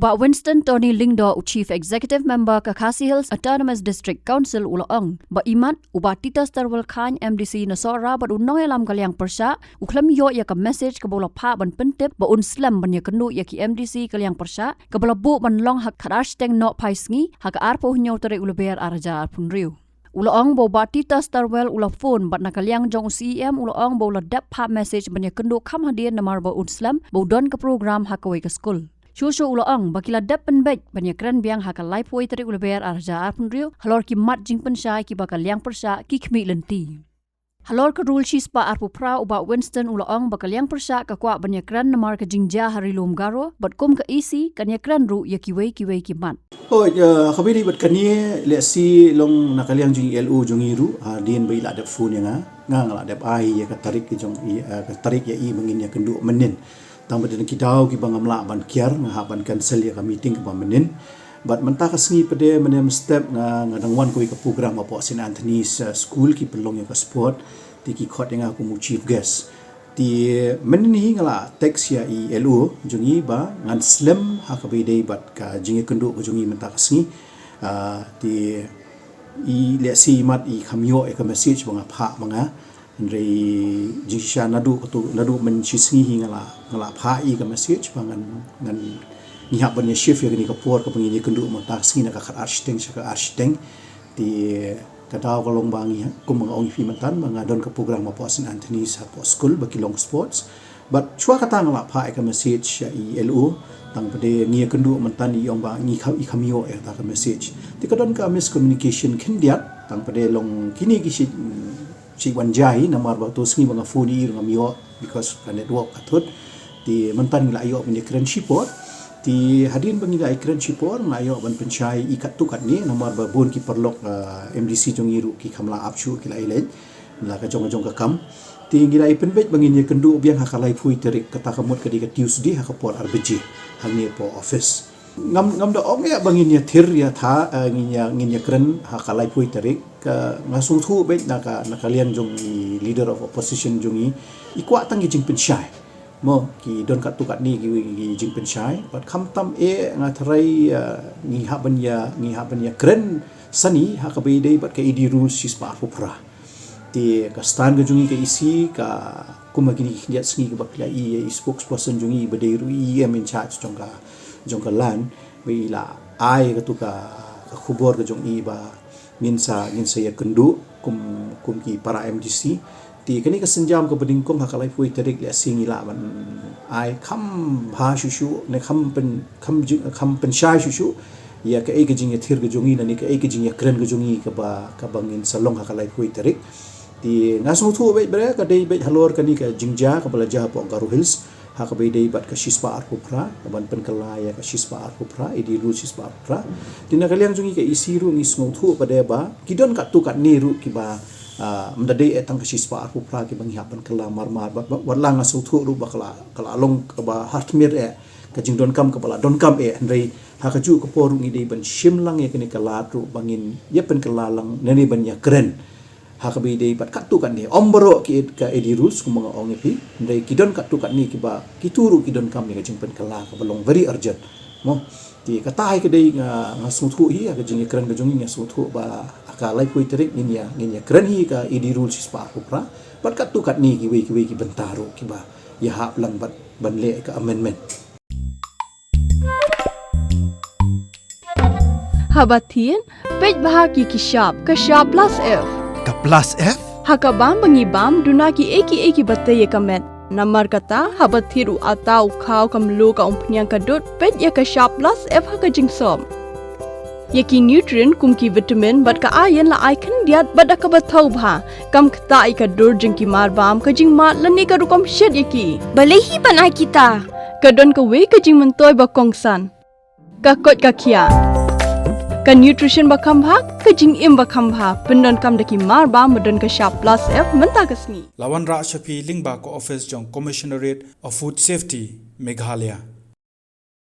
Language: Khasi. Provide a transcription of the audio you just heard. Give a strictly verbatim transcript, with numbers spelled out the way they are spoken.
Bah Winston Tony Lyngdoh, u Chief Executive Member ka Khasi Hills Autonomous District Council, u la ong ba imat u Bah Titus Terwell Chyne, M D C na Sohra, bad u nongïalam ka liang pyrshah u khlem ïoh ïa ka message kaba u la phah ban pyntip ba un slem ban ïakynduh ïa ki M D C ka liang pyrshah, kaba la buh ban long ha ka khatar shiteng nohphai sngi ha ka arphew hynñiew tarik u Lber ar hajar arphew hynriew. U la ong ba u Bah Titus Terwell u la phone bad na ka liang jong u C E M u la ong ba u la dep phah message ban ïakynduh kham hadien namar ba un slem ba u don ka program ha kawei ka skul. Shuh shuh u la ong ba ki la dep pynbeit ban ïakren biang ha ka laiphew tarik u Lber ar hajar arphew hynriew halor ki mat jingpynshai kiba ka liang pyrshah ki khmih lynti. Halor ka rule shispah arphew phra, u Bah Winston u la ong ba ka liang pyrshah ka kwah ban ïakren namar ka jingjia ha Ri Lum Garo, bad kum ka E C kan ïakren ruh ïa kiwei kiwei ki mat. Oh, ïa, kaba ïadei bad kane, lehse long na ka liang jong i L O jong i ruh, hadien ba i la dep phone ïa nga, nga nga la dep ai ïa ka tarik ka jong i, eh, ka tarik ïa i ba ngin ïakynduh mynnin. Tang ba dang ki daw kiba ngam lah ban kiar, nga hap ban cancel ïa ka meeting kaba mynnin. Bad mynta ka sngi pat de mynne mynstep nga, nga dang wan kawei ka program hapoh Saint Anthony's, eh, School, ki pynlong ïa ka sport, te ki khot ïa nga kum u chief guest. Te mynnin hi nga la text ïa i L O jong i ba ngan slem ha kaba ïadei bad ka jingïakynduh ka jong i mynta ka sngi. Ah, te i lehse i mat i kham ïoh ïa ka message ba nga phah ma nga. Hynrei jingshisha naduh katu, naduh mynshisngi hi nga la, nga la phah i ka message ba ngan, ngan, ngi hap ban ïa shift ïa kane ka por kaba ngin ïakynduh mynta ka sngi na ka khatar shiteng sha ka ar shiteng. Te ka daw ka long ba ngi, kum ba nga ong ïa phi mynta ba nga don ka program hapoh Saint Anthony's hapoh school ba ki long sports. Bad shuwa kata nga la phah ïa ka message ïa i L O, tang pat de ngi ïakynduh mynta i ong ba ngi kham, i kham ïoh ïa kata ka message. Te ka don ka miscommunication khyndiat, tang pat de long kine ki shi, shi wan jai, namar ba to sngi ba nga phone i ruh ngam ïoh, because ka network ka thut. Te mynta ngi la ïoh ban ïakren shipor. Te hadien ba ngi la ïakren shipor, nga ïoh ban pynshai i katto katne, namar ba bun ki paralok, ah, M D C jong i ruh ki kham la ap shuh, ki la ïaleit la ka jong ka jong ka kam. Te ngi la ïa pynbeit ba ngin ïakynduh biang ha ka laiphew tarik, kata ka mut ka dei ka Tuesday ha ka por ar baje hangne hapoh office. Ngam, ngam da ong ïa ba ngin ïathir ïa tha, eh, ngin ïa, ngin ïakren ha ka laiphew tarik, ka nga sngewthuh beit na ka, na ka liang jong i leader of opposition jong i, i kwah tang ki jingpynshai. Mo, ki don katto katne ki, ki jingpynshai, bad khamtam eh nga tharai, eh, ngi hap ban ïa, ngi hap ban ïakren sani ha kaba ïadei bad ka A D rules shispah arphew phra. Te ka stand ka jong i ka E C ka, kum ha kine ki khyndiat sngi kaba phi la i, i spokesperson jong i ba dei ruh i E M in charge jong ka, jong ka land, ba i la ai katu ka, ka khubor ka jong i ba ngin sa, ngin sa ïakynduh kum, kum ki para M D C. Te kane ka sienjam kaba nyngkong ha ka laiphew tarik lehse ngi lah ban ai kham bha shuh shuh ne kham pyn, kham jing, kham pynshai shuh shuh ïa kaei ka jingïathir ka jong i ne kaei ka jingïakren ka jong i kaba, kaba ngin sa long ha ka laiphew tarik. Te nga sngewthuh beit ba ka dei beit halor kane ka jingjia kaba la jia hapoh Garo Hills ha kaba ïadei bad ka shispah arphew phra, kaban pynkylla ïa ka shispah arphew phra, A D rules shispah arphew phra. Te na ka liang jong i ka E C ruh ngi sngewthuh pat de ba ki don katto katne ruh kiba, ah, ym da dei eh tang ka shispah arphew phra kiba ngi hap ban kylla marmar, bad, bad, bad la nga sngewthuh ruh ba ka la, ka la long kaba ha khmih eh ka jingdonkam kaba la donkam eh, hynrei ha kajuh ka por ruh ngi dei ban shim lang ïa kane ka lad ruh ba ngin ïa pynkylla lang ne ban ïakren ha kaba ïadei bad katto katne, ym baroh ki, ka A D rules kum ba nga ong ïa phi, hynrei ki don katto katne kiba, kito ruh ki donkam ïa ka jingpynkylla kaba long very urgent. Mo, te kata hi ka dei nga, nga sngewthuh hi ha ka jingïakren ka jong i, nga sngewthuh ba ha ka laiphew tarik ngin ïa, ngin ïakren hi ka A D rules shispah arphew phra bad katto katne kiwei kiwei ki bynta ruh kiba ïahap lang bad ban leh ka amendment. Haba thied, peit bha ki, ki shap, ka shap plus F. Ka plus F? Ha ka bam ba ngi bam, duna kiei kiei kiba tei ïa ka met. Namar kata, haba thied u atta, u khaw, ka mluh, ka umphniang, ka dud, peit ïa ka shap plus F ha ka jingsop. Ïa ki nutrient kum ki vitamin bad ka iron la ai khyndiat bad da kaba thaw bha. Kam ktah ïa ka dur jong ki marbam, ka jingmad lane ka rukom shet ïa ki. Balei hi ban ai kita? Ka don kawei ka jingmyntoi ba kongsan. Ka koit ka khiah. Ka nutrition ba kham bha, ka jingim ba kham bha. Pyndonkam da ki marbam ba don ka shap plus F mynta ka sngi. La wanrah sha phi lyngba ka office jong Commissionerate of Food Safety, Meghalaya.